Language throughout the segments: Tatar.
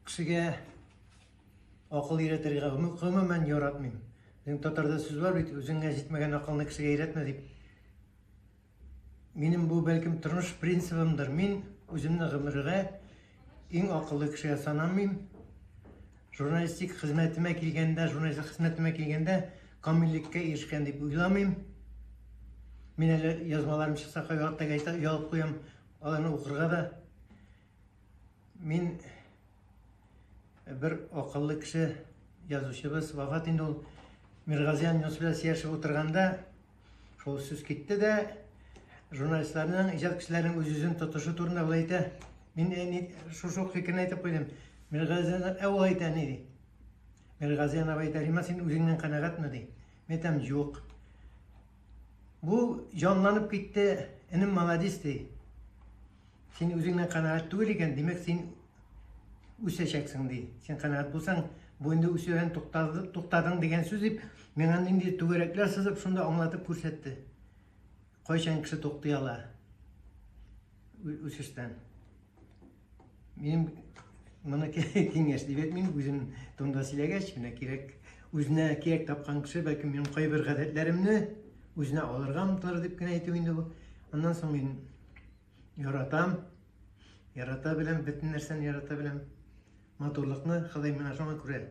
Кешегә акыл өйрәтергә гомумән яратмыйм. Безнең татарда сүз бар бит, үзеңә җитмәгән акылны кешегә өйрәтмә дип. Минем бу бәлкем тормыш принцибымдыр. Мин үземне гомергә иң акыллы кешегә санамыйм. Журналистик хезмәтемә килгәндә, журналистик хезмәтемә килгәндә камиллеккә ирешкән дип уйламыйм. Мин әле язмаларым чыкса кайвакытта газета оялып куям, аларны укырга да. Мин бер акыллы кеше, язучыбыз вафат инде ул, Миргазиян Юныс белән сөйләшеп утырганда, шул сүз китте дә, журналистларның, иҗат кешеләренең үз-үзен тотышы турында ул әйтә. Мин шушы ук фикерне әйтеп куйдым. Миргазиян, ә ул әйтә ни ди? Миргазиян абый әйтә, Рима, син үзеңнән канәгатьме ди? Мин әйтәм, юк. Бу җанланып китте, энем молодец ди. Син үзеңнән канәгать түгел икән, димәк, син үсәчәксең ди. Син канәгать булсаң, бу инде үсүдән туктады, туктадың дигән сүз дип, миңа нинди түгәрәкләр сызып, шунда аңлатып күрсәтте. Кайчан кеше туктый ала үсештән. Минем моны киңәш дип әйтмим, үзем турында сөйләгәч, менә кирәк, үзенә кирәк тапкан кеше, бәлкем минем кайбер гадәтләремне үзенә алырга омтылыр дип кенә әйтү инде бу. Аннан соң мин Яратам. Ярата беләм, бөтен нәрсәне ярата беләм. Матурлыкны Ходай миңа шуңа күрә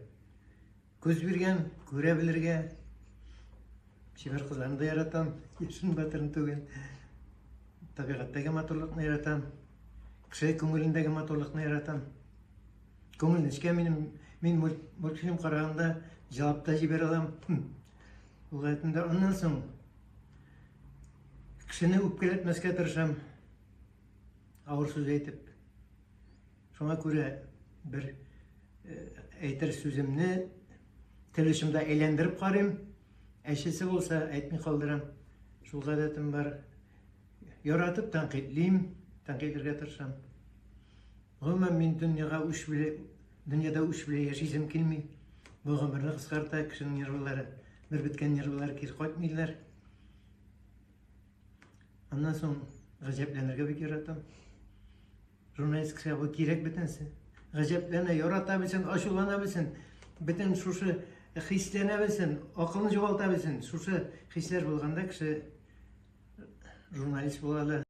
күз биргән, күрә белергә. Чибәр кызларны да яратам, яшен батырын түгел. Табигатьтәге матурлыкны яратам. Кеше күңелендәге матурлыкны яратам. Күңел нечкә минем, мин мультфильм караганда җылап та җибәрә алам. Ул гадәтемдә. Аннан соң Кешене үпкәләтмәскә тырышам, авыр сүз әйтеп. Шуңа күрә бер э, әйтер сүземне тел очымда әйләндереп карыйм. Әчесе булса, әйтми калдырам. Шул гадәтем бар. Яратып тәнкыйтьлим, тәнкыйтьләргә тырышам. Гомумән, мин дөньяга үч белән, дөньяда үч белән яшисем килми. Бу гомерне кыскарта, кешенең нервылары, бер беткән нервылары кире кайтмыйлар. Аннан соң гаҗәпләнергә бик яратам. Журналист кешегә бу кирәк бөтенесе. Гаҗәпләнә, ярата белсен, ачулана белсен, бөтен шушы хисләнә белсен, акылын югалта белсен. Шушы хисләр булганда кеше журналист була ала.